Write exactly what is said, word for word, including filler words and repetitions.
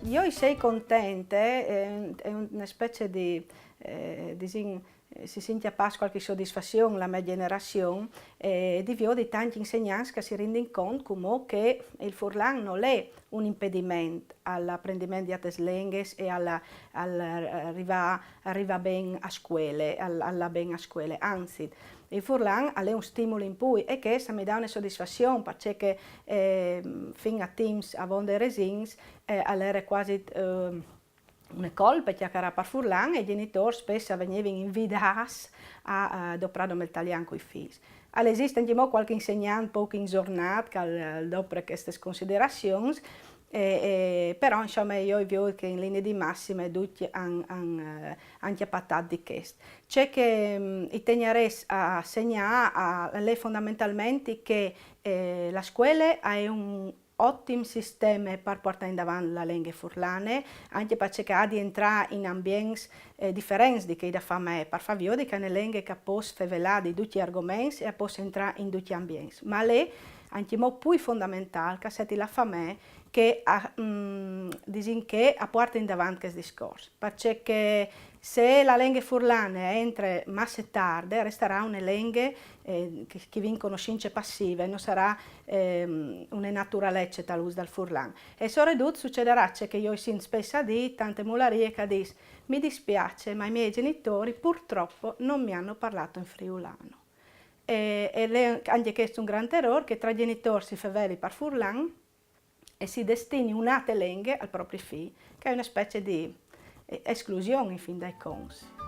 Jo i sei contente, eh, è una specie di, eh, disìn, eh, si sint a pas qualche soddisfazion la mia generazion, eh, di viodi tanti insegnants che si rindin cont cumò che il furlan non è un impediment all'apprendiment di altres lenghis e alla, al, eh, arrivà, arrivà ben a scuele, al, alla ben a scuele. Anzi, il furlan al è un stimul in pui e che sa mi dà una soddisfazion, perché che, eh, fin a timps avonde resins, eh, al era quasi, eh, una colpa chiacchierà per furlan e i genitori spesso venivano invidati a, a doprare il talian coi figli. Al esiste anche mo qualche insegnante poco insornato che al, al dopra queste considerazioni, e, e, però insomma io vedo che in linea di massima tutti hanno han, eh, han chiappato di questo. C'è che mm, i tegnares a segnare a, a lei fondamentalmente che eh, la scuola è un ottimo sistema per portare in avanti la lingua furlana, anche perché ha di entrare in ambienti eh, differenti di che da famiglia, per far vedere che è una lingua che può fevelare di tutti gli argomenti e può entrare in tutti gli ambienti. Ma lei, anche mo più fondamentale, che senti la famiglia che ha, mm, disin che ha portato in avanti questo discorso, perché che se la lingua furlana entra massa tardi, resterà una lingua eh, che, che vien conoscenza passiva e non sarà ehm, una naturalezza tal uso del furlan. E soprattutto succederà ciò che io sento spesso a dire, tante mularie che dice: "Mi dispiace, ma i miei genitori purtroppo non mi hanno parlato in friulano." E, e le, anche questo è un grande errore, che tra genitori si feveli per furlan e si destini un'altra lingua al proprio figlio, che è una specie di eh, esclusione in fin dei conti.